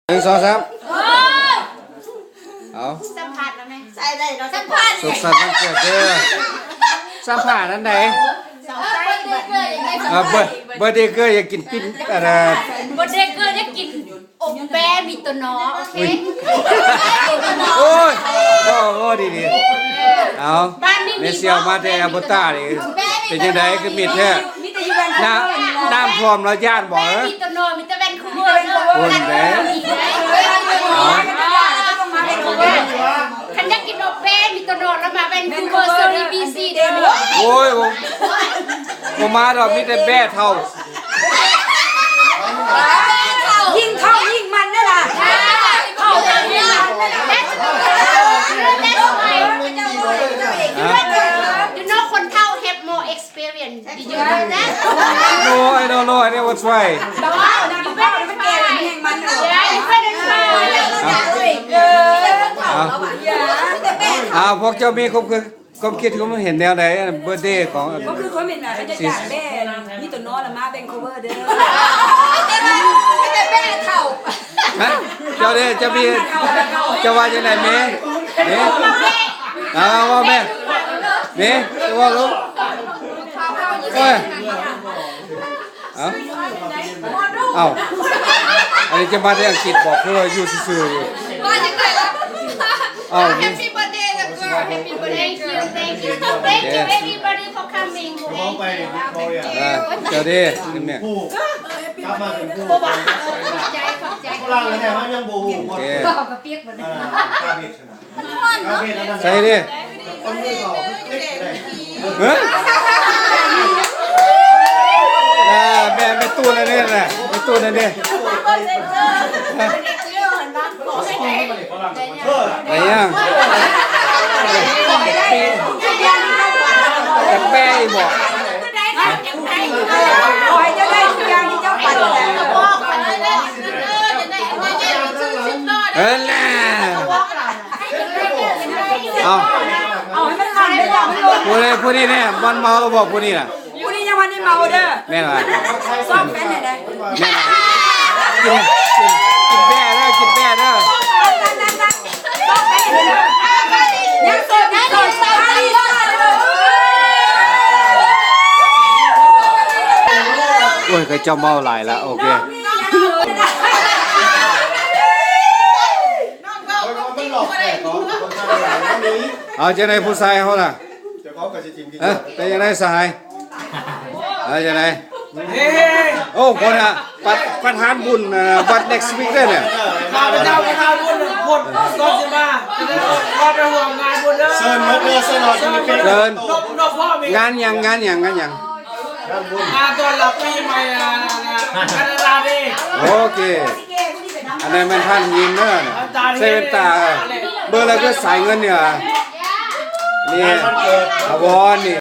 ໜຶ່ງ ສອງ ສາມ ເອົາ ສຳພາດແລ້ວແມ່ ໃສ່ໄດ້ເນາະ ສຳພາດ ສຸກສັນວັນເກີດເດີ ສຳພາດອັນໃດ ເອີ ເບີດເດເກີດຢາກກິນປີ້ນ ອັນນ່າ ເບີດເດເກີດຢາກກິນ ອົບແປ້ມີໂຕນໍ ໂອເຄ ໂອ້ຍ ໂອ້ ໂອ້ ດີໆ ເອົາ ແມ່ສ່ຽວມາແຕ່ແອໂບຕານີ້ ເປັນຈັ່ງໃດຄືມິດແທ້ ນ້ຳ ນ້ຳຖ້ວມແລ້ວຢ້ານບໍ່ ເອີ ມີໂຕນໍ ມີແຕ່ແວນຄູເວີເດີ ຄົນເດ້ ເອົາ ຄັນຢາກກິນອົບແປ້ມີໂຕນໍ ແລ້ວມາແວນຄູເວີ ເຊີນທີ່ບີຊີເດີ ໂອ້ຍ ບໍ່ ບໍ່ມາດອກ ມີແຕ່ແບ້ເຖົ້າ ຍິ່ງເຖົ້າຍິ່ງມັນເດ້ລະ You know ຄົນເຖົ້າ have more experience. Did you know that? No, I don't know. I never try. ອ່າ ພວກເຈົ້າມີຄວາມຄິດ ຄວາມຄິດ ຄວາມເຫັນແນວໃດ ເບີດເດຂອງ ກໍຄືຄວາມເຫັນວ່າເຂົາຈະຈ້າງແບ້ມີໂຕນໍ ແລ້ວມາແວນຄູເວີເດີ ມີແຕ່ແບ້ເຖົ້າ ຮະ ເຈົ້າເດ້ ເຈົ້າມີ ເຈົ້າວ່າຈັ່ງໃດແມ່ ເດ້ ເອົາ ເວົ້າແມ່ ແມ່ ເຈົ້າເວົ້າລູກ ໂອ້ຍ ເອົ້າ ເອົ້າ ອັນນີ້ຈະມາແຕ່ອັງກິດບໍ ຄືວ່າຢູ່ຊື່ໆຢູ່ ວ່າຈັ່ງໃດລະ ເອົ້າ Happy birthday ລະກໍ Happy birthday. Thank you, thank you, thank you everybody for coming. ເອີ ເຈົ້າເດ້ ແມ່ ຂອບໃຈ ຂອບໃຈ ໂອເຄ ໃສ່ເດ້ ເອີ ອ່າ ແມ່ ແມ່ຕູ້ນັ້ນເດ້ນະ ແມ່ຕູ້ນັ້ນເດ້ ໄດ້ຍັງ ຈະແປອີກບໍ່ ຂໍໃຫ້ເຈົ້າໄດ້ທຸກຢ່າງທີ່ເຈົ້າປາດຖະໜາ ເອີ ແຫຼະ ເອົາ ເອົາໃຫ້ມັນມັນໄດ້ ຜູ້ໃດ ຜູ້ນີ້ແນ່ ມັນເມົາແລ້ວບໍ່ ຜູ້ນີ້ນະ ຜູ້ນີ້ຍັງບໍ່ໄດ້ເມົາເດີ ແມ່ນຫວາ ຊອກແຟນໃຫ້ແດ່ ແມ່ນຫວາ ກິນ ກິນ ກິນແບ້ເດີ ກິນແບ້ເດີ ຊອກແຟນໃຫ້ແດ່ເດີ ຍັງໂສດ ຍັງໂສດ ໂອ້ຍ ເຂົາເຈົ້າເມົາຫຼາຍລະ ໂອເຄ ເອົາ ຈັ່ງໃດຜູ້ຊາຍເຮົານະ ເອີ ເປັນຈັ່ງໃດສະຫາຍ ເອີ ຈັ່ງໃດ ເອີ ໂອ້ ຄົນນະ ປະ ປະທານບຸນ ເອີ ວັດ next week ເດ້ນີ້ ຂ້າພະເຈົ້າປະທານບຸນ ຄົນ ກ່ອນຊິມາ ເຊີນໝົດເດີ ເຊີນ ງານຫຍັງ ງານຫຍັງ ງານຫຍັງ ງານບຸນ ງານຕ້ອນຮັບປີໃໝ່ ອາ ການາດາເດ ໂອເຄ ອັນນັ້ນແມ່ນທ່ານຍິງເດີ ໃສ່ແວ່ນຕາ ເບິ່ງແລ້ວຄືສາຍເງິນນີ້ຫວາ ນີ້ ຖາວອນນີ້